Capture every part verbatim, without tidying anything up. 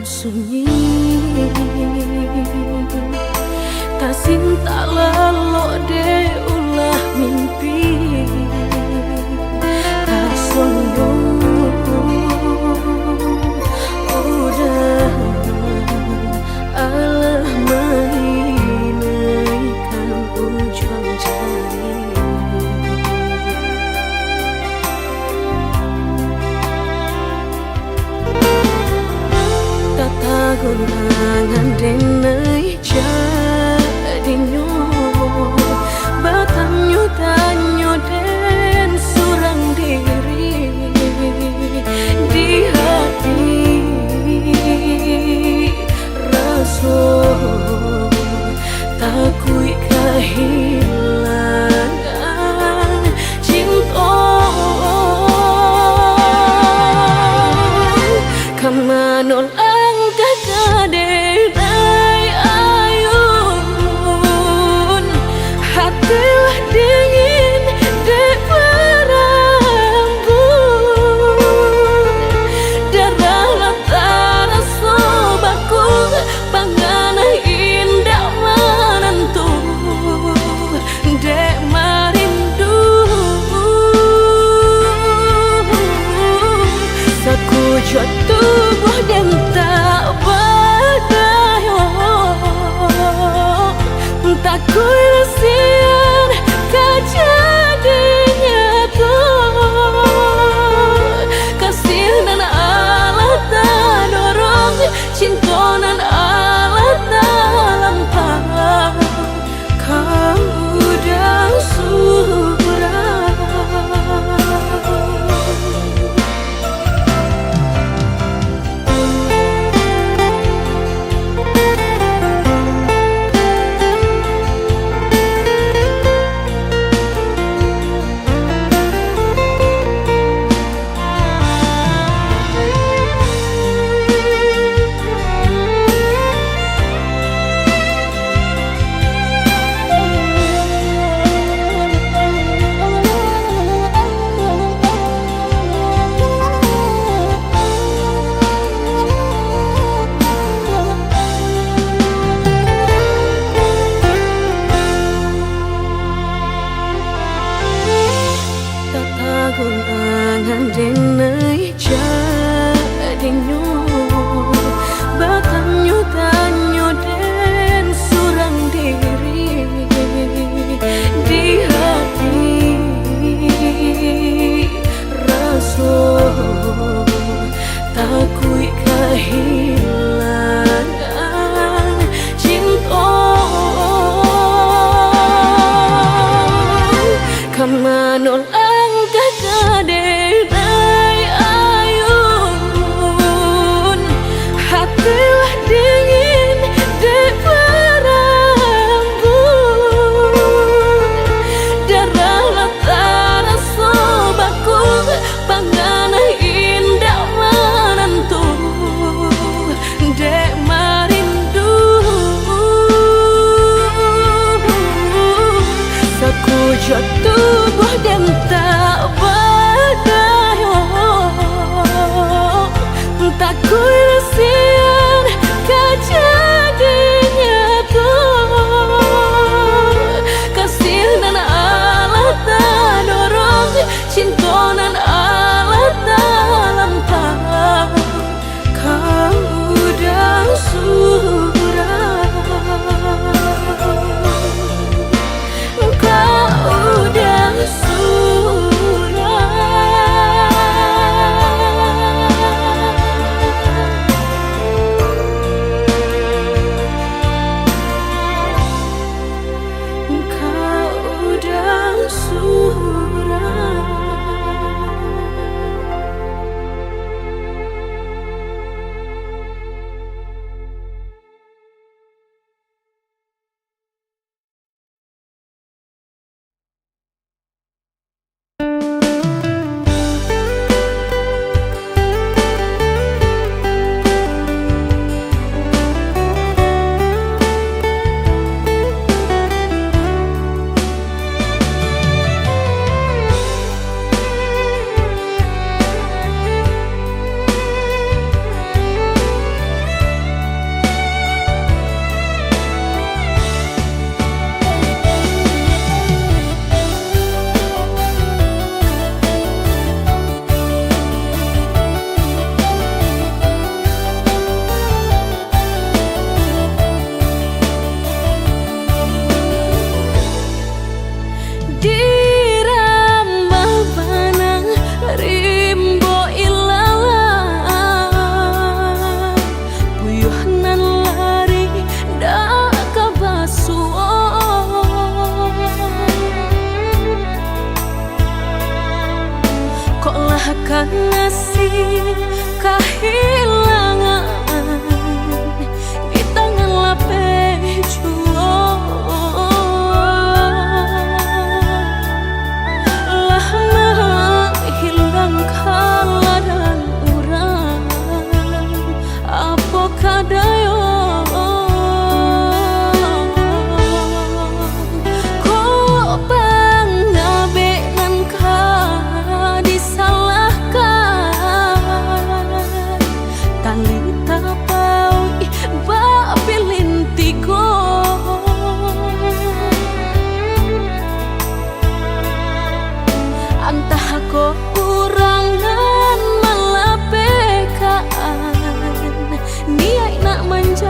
Sunyi, tasintak lalok dek ulah mimpi, tasonyo udan alah mainaikan ujuang jari. Tataguang angan den ai jadinyo, batanyo-tanyo den surang diri. Di hati raso takuik kahilangan cinto. Ka mano langkah ka den ai ayun, hati lah dingin dek barambun, darah lah taraso baku, pangan indak manantu dek marindu. Sakujuak tubuah den tak badayo, takuik lah sian ka jadi nyato. Kasih nan alah tadorong, cinto nan alah talampau, ka udah surang. Tataguang angan den ai jadinyo, batanyo-tanyo den surang diri. Di hati raso takuik kahilangan cinto. Ka mano langkah ka den ai ayun, hati lah dingin dek barambun, darah lah taraso baku, pangan indak manantu dek marindu. Sakujuak tubuah den tak badayo, takuik lah sian ka jadi nyato. Kasih nan alah tadorong, cinto nan alah talampau, ka udah surang, ka udah surang. sadayang. Kok pangabek nan ka disalahkan, tali tapauik bak pilin tigo. Antah kok urang nan malapehkan, niaik nak manjadi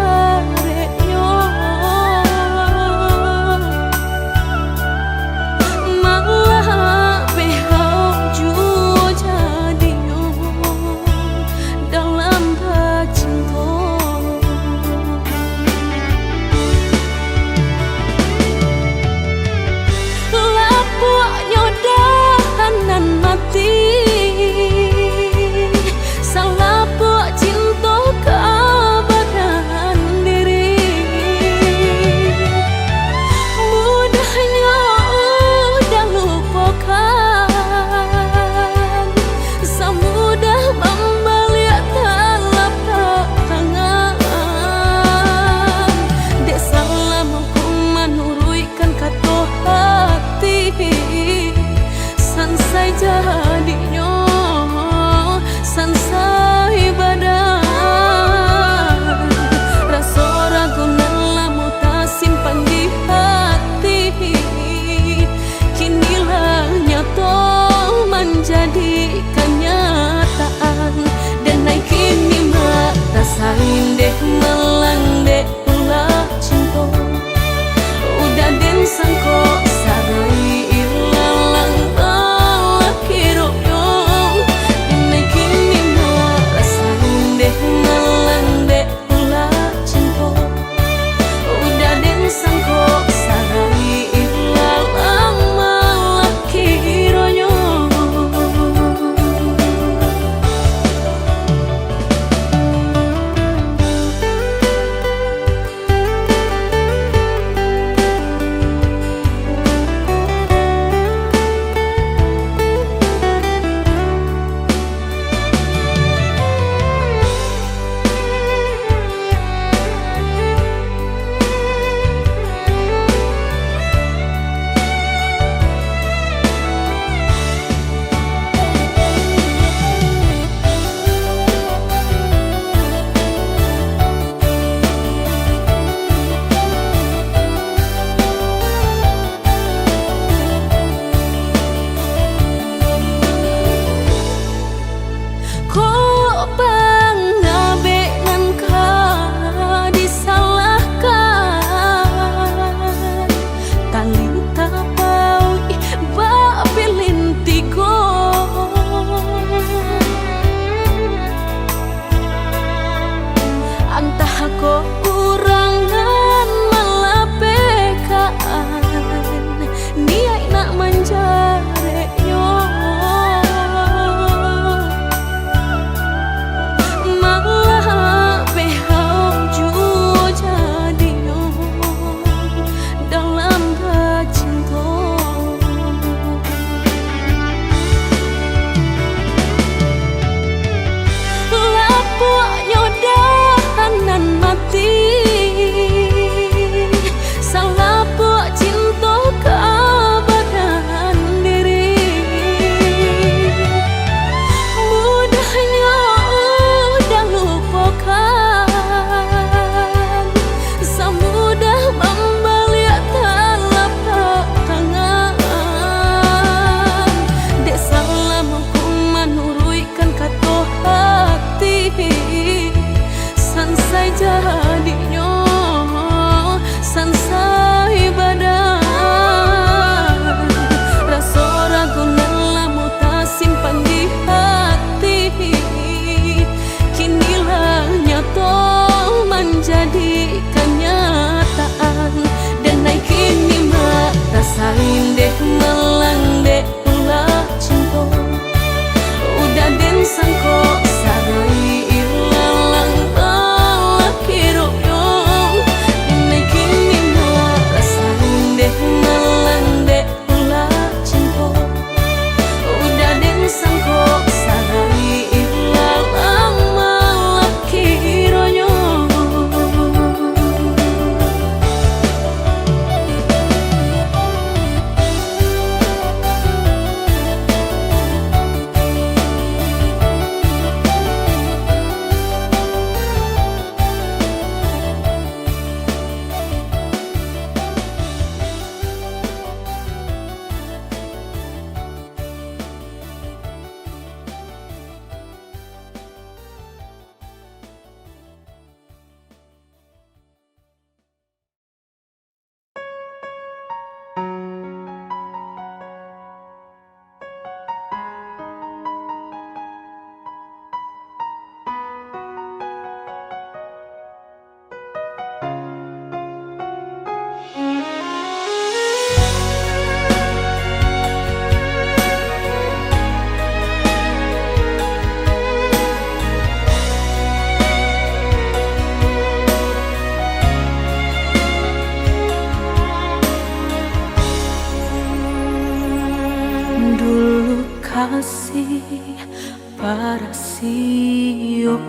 rasiokan.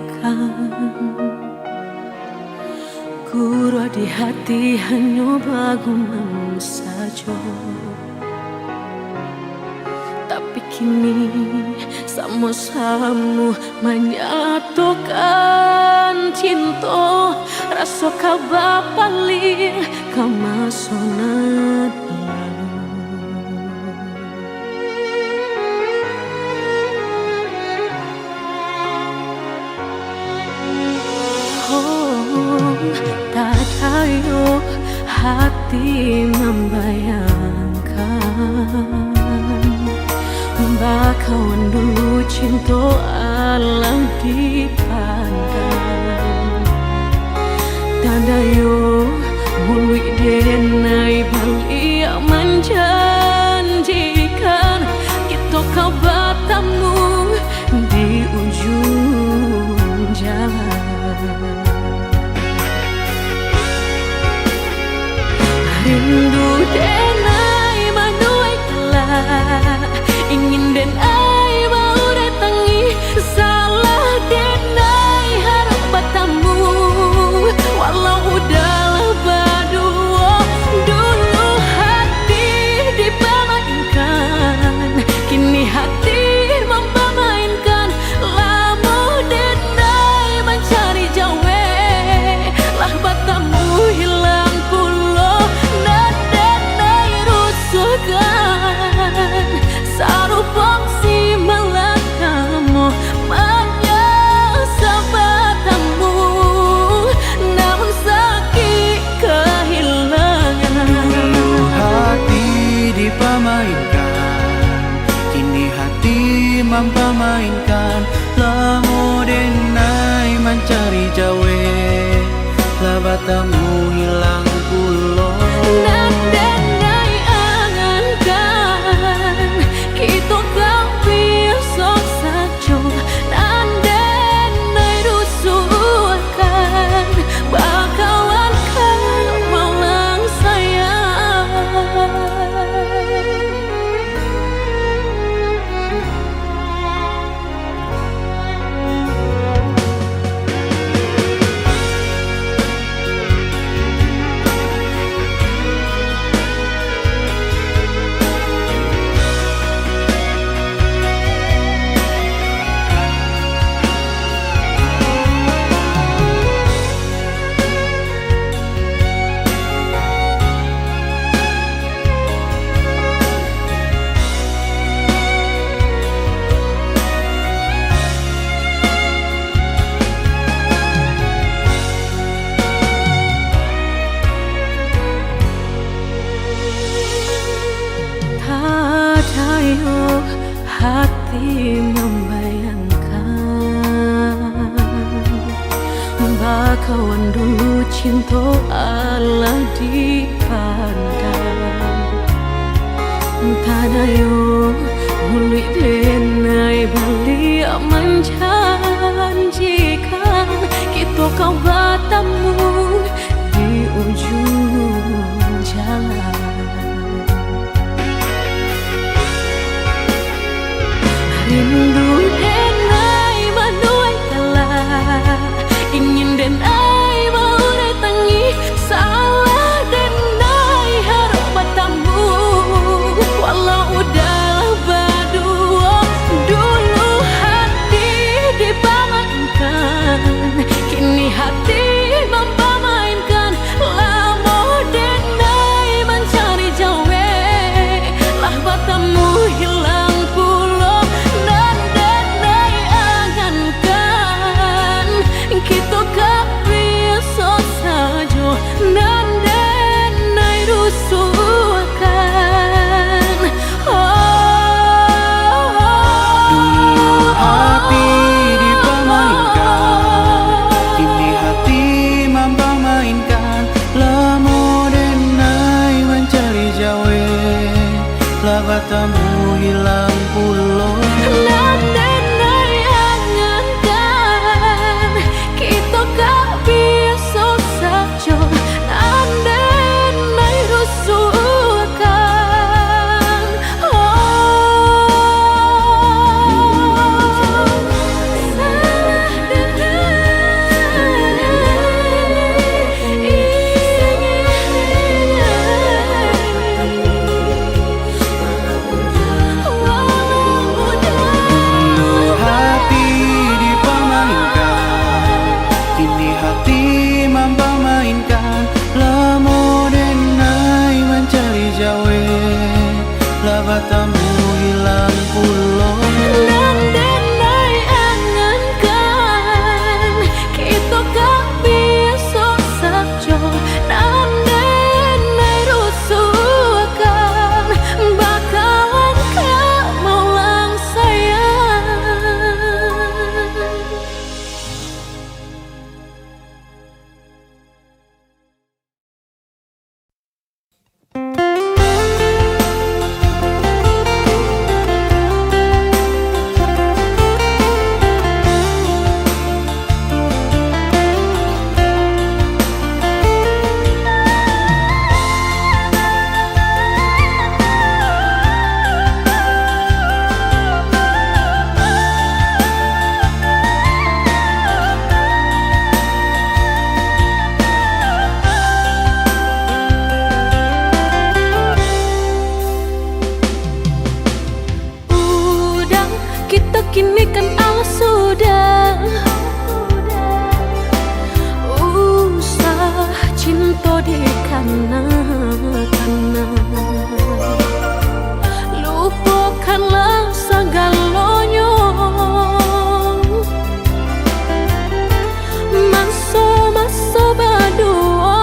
Guruah di hati hanyo bagumam sajo. Tapi kini samo-samo manyatokan cinto, raso ka bapaliang ka maso nan lalu. Oh, tadayo hati mambayangkan, bakawan dulu cinto alah dipandang. Tadayo muluik denai baliak manjanjikan, kito ka batamu di ujuang jalan. Rindu denai manuai kala, ingin denai baurai tangih, salah denai harap batamu. Walau udalah baduo, dulu hati dipamainkan, kini hati mampamainkan. Lamo denai mancari jawe, lah batamu hilang pulo, nan denai rusuahkan. Sarupo si malakamo manyasah batamu, namun sakik kahilangan. Dulu hati dipamainkan, kini hati mampamainkan. Lamo denai mancari jawe, lah batamu hilang pulo. Nan denai angan-an, kito ka baiak sajo, nan denai rusuahkan, bakawan ka malang sayang. Tadayo hati mambayangkan, bakawan dulu cinto alah dipandang. Tadayo muluik denai baliak manjanjikan, kito ka batamu di ujuang jalan. Rindu denai manuai kala, ingin denai baurai tangih, salah denai harap batamu. Walau udalah baduo, dulu hati dipamainkan, kini hati mampamainkan. Lamo denai mancari jawe, lah batamu hilang pulo, nan denai angan-an, kito ka baiak sajo, nan denai rusuahkan. Oh. Dulu hati dipamainkan, kini hati mampamainkan. Lamo denai mancari jawe, lah batamu hilang pulo. Nan denai angan-an, kito ka baiak sajo, nan denai rusuahkan. Oh. Anak-anak, lupokanlah sagalonyo. Maso-maso baduo,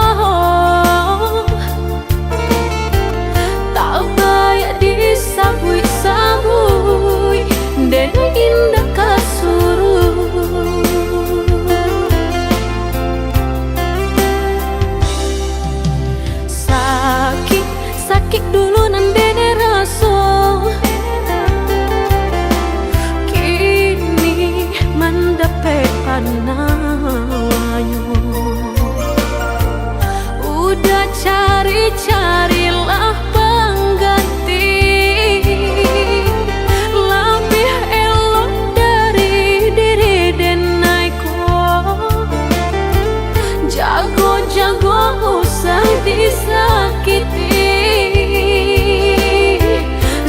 tak payah disabuik-sabuik, den indak ka suruik. Sakik, sakik dulu nan den raso, kini mandapek panawanyo. Udah cari-carilah pangganti, labiah elok dari diri denai ko. Jago-jago usah disakiti,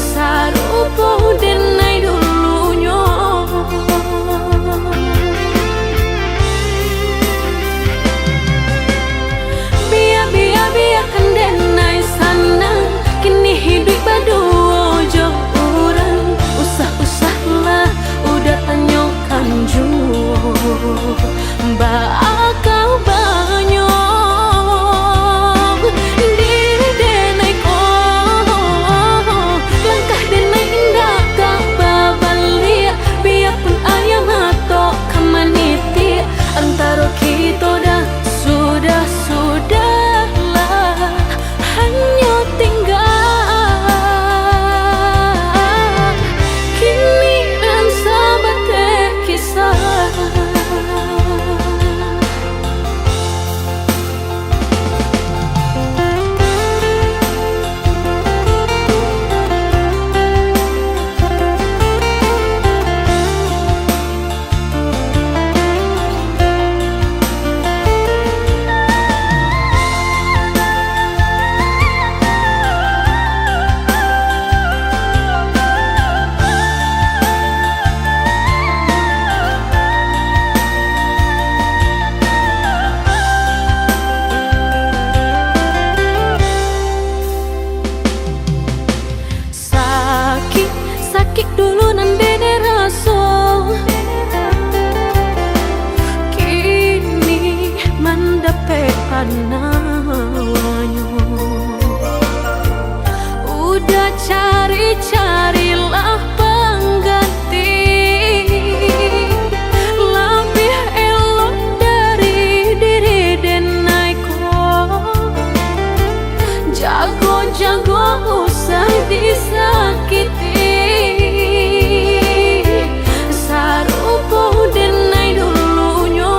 sarupo denai dulunyo. Bia, bia, biakan denai sanang, kini hiduik baduo jo urang. Usah-usahlah, udah tanyokan juo, baa kabanyo diri denai ko. Langkah denai indak ka babaliak, biapun aia mato ka manitiak. Antaro kito dah sudah-sudahlah, hanyo tingga kini nan sabateh kisah. Sakik, sakik dulu nan den raso, kini mandapek panawanyo. Udah cari-carilah pangganti, labiah elok dari diri denai ko. Jago-jago usah disakiti, sarupo denai dulunyo.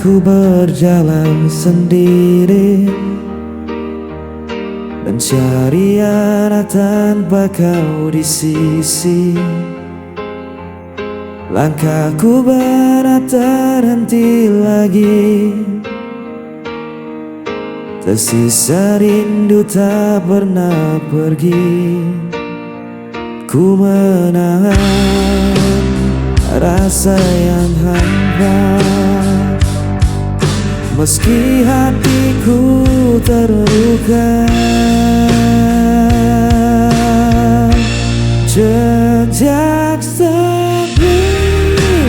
Ku berjalan sendiri, mencari arah tanpa kau di sisi. Langkahku berat terhenti lagi, tersisa rindu tak pernah pergi. Ku menahan rasa yang hampa, meski hatiku terluka. Jejak sepi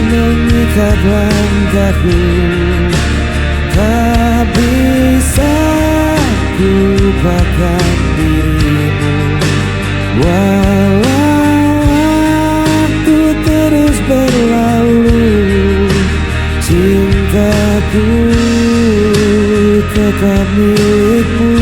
mengikat langkahku, tak bisa ku lupakan dirimu. Walau waktu terus berlalu, cintaku tetap milikmu.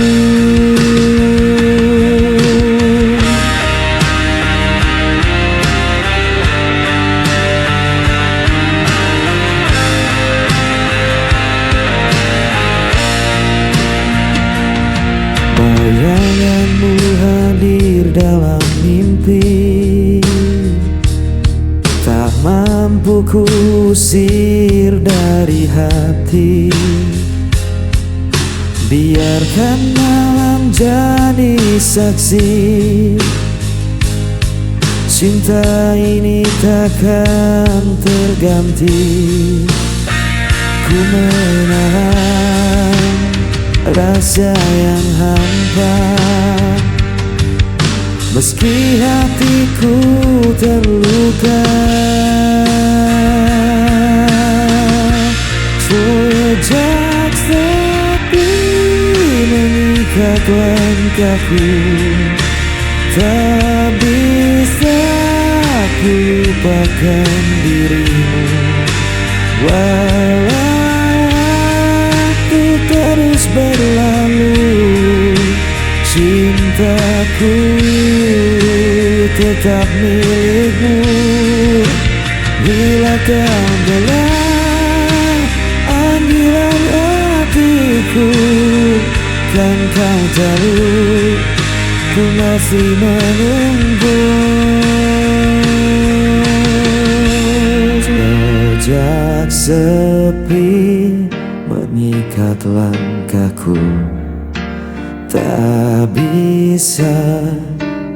Bayanganmu hadir dalam mimpi, tak mampu kuusir dari hati. Biarkan malam jadi saksi, cinta ini takkan terganti. Ku menahan rasa yang hampa, meski hatiku terluka. Jejak sepi mengikat langkahku, tak bisa ku lupakan dirimu. Walau waktu terus berlalu, cintaku tetap milikmu. Bila kau belah anggilan hatiku, kan kau tahu ku masih menunggu. Jejak sepi mengikat langkahku, tak bisa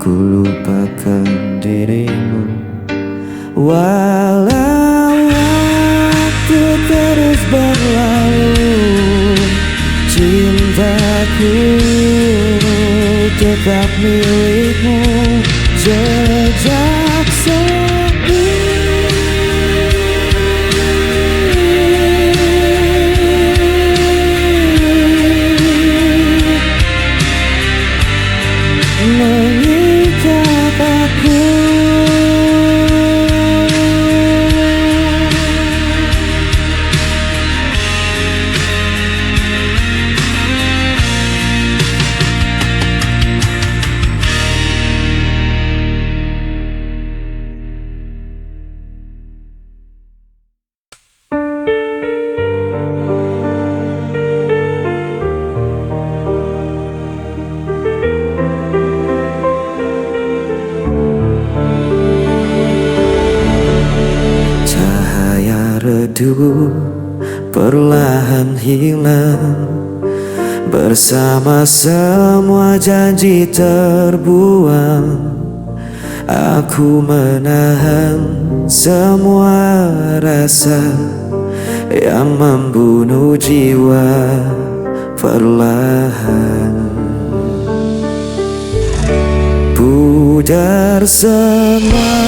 ku lupakan dirimu. Walau waktu terus berlalu, cintaku tetap milikmu. Jejak sepi mengikat aku. Cahaya redup perlahan hilang, bersama semua janji terbuang. Aku menahan semua rasa yang membunuh jiwa perlahan. Pudar semua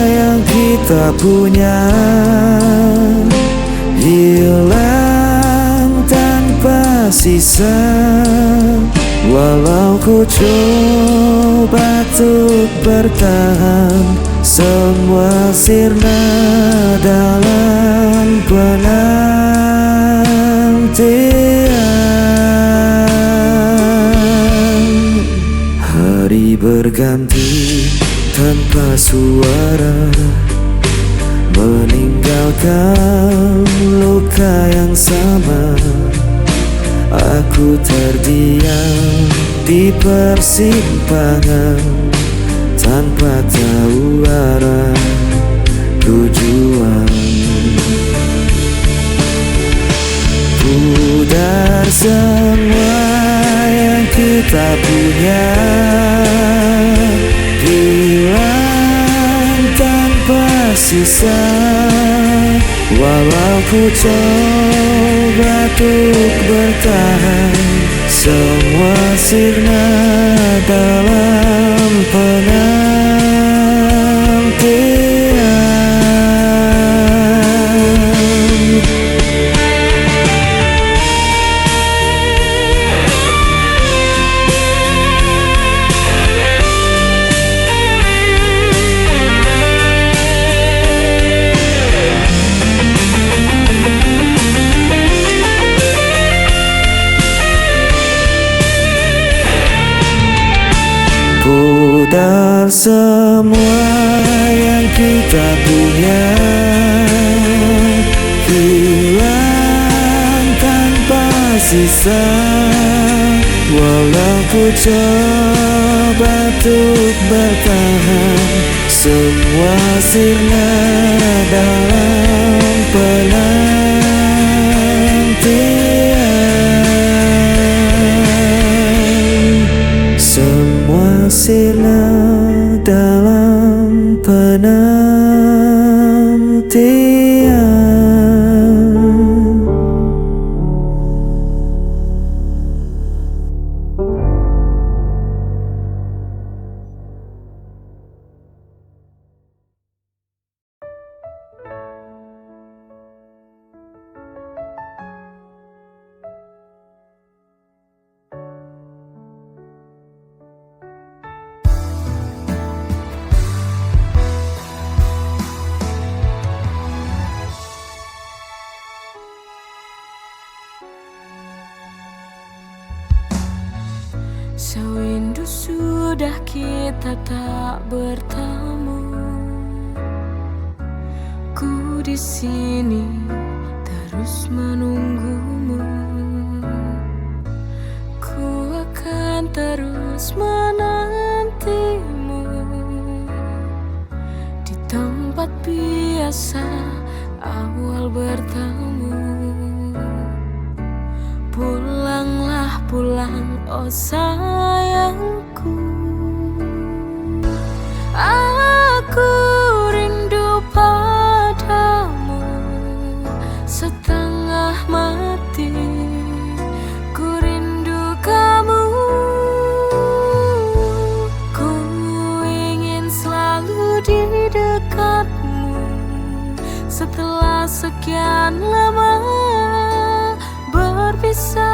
yang kita punya, hilang tanpa sisa. Walau ku coba untuk bertahan, semua sirna dalam penantian. Hari berganti tanpa suara, Meninggalkan luka yang sama, aku terdiam di persimpangan tanpa tahu arah tujuan. Pudar semua yang kita punya, hilang tanpa sisa. Walau ku coba untuk bertahan, semua sirna dalam penantian. Pudar semua yang kita punya, hilang tanpa sisa. Walau ku coba untuk bertahan, semua sirna dalam penantian. Semua sirna dalam penantian. Sawindu sudah kita tak bertemu, ku di sini terus menunggumu. Ku akan terus menantimu di tempat biasa awal bertemu. Pulanglah pulang, oh sayangku. Aku rindu padamu setengah mati. Ku rindu kamu. Ku ingin selalu di dekatmu. Setelah sekian lama berpisah,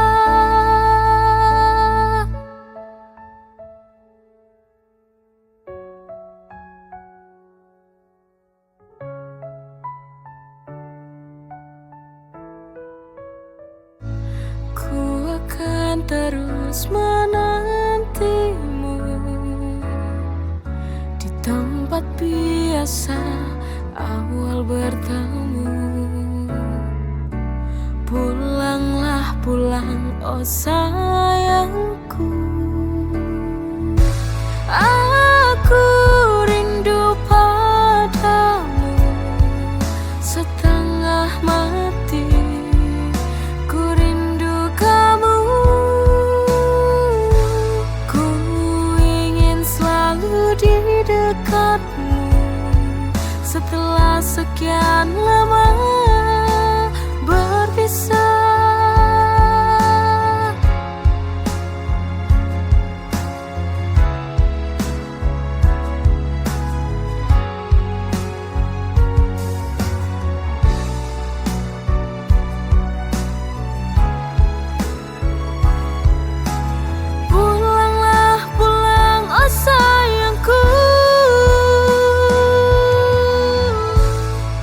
ku akan terus menantimu di tempat biasa awal bertemu. Pulanglah pulang, oh sayangku. Aku rindu padamu setengah mati. Ku rindu kamu. Ku ingin selalu di dekatmu setelah sekian lama berpisah. Pulanglah pulang, oh sayangku.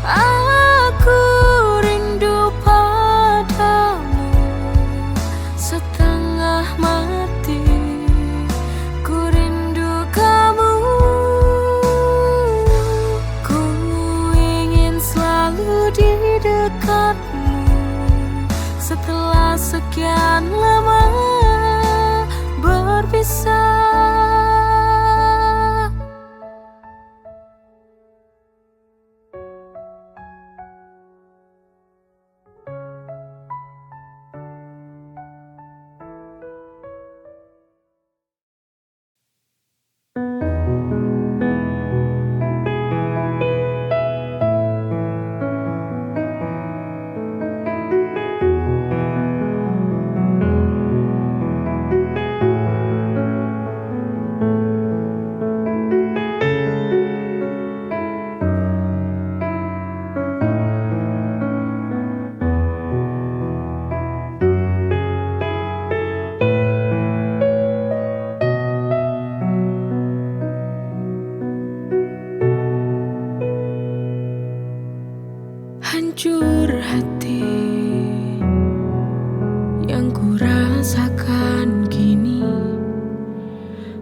Aku Hancur hati yang kurasakan kini,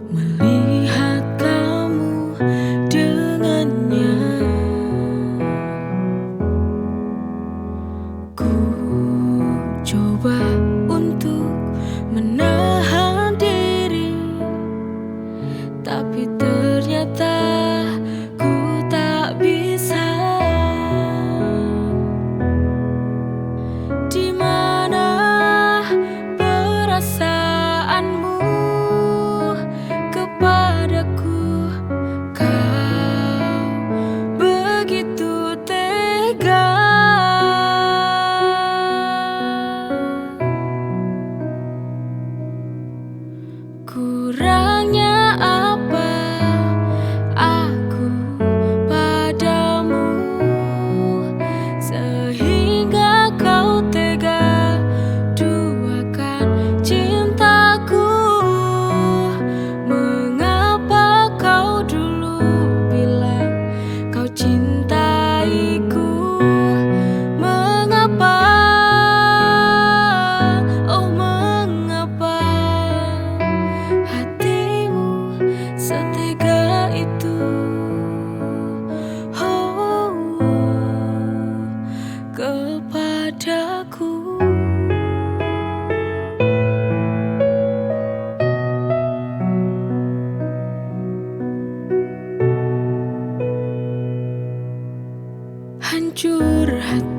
melihat kamu dengannya. Ku coba untuk menahan diri, tapi ternyata ku tak bisa. Di mana perasaanmu kepadaku? Kau begitu tega. Kurangnya apa aku padamu, sehingga kau tega duakan cintaku? Mengapa kau dulu bilang kau cintaiku? Mengapa, oh mengapa hatimu setega itu, oh, kepadaku? Hancur hati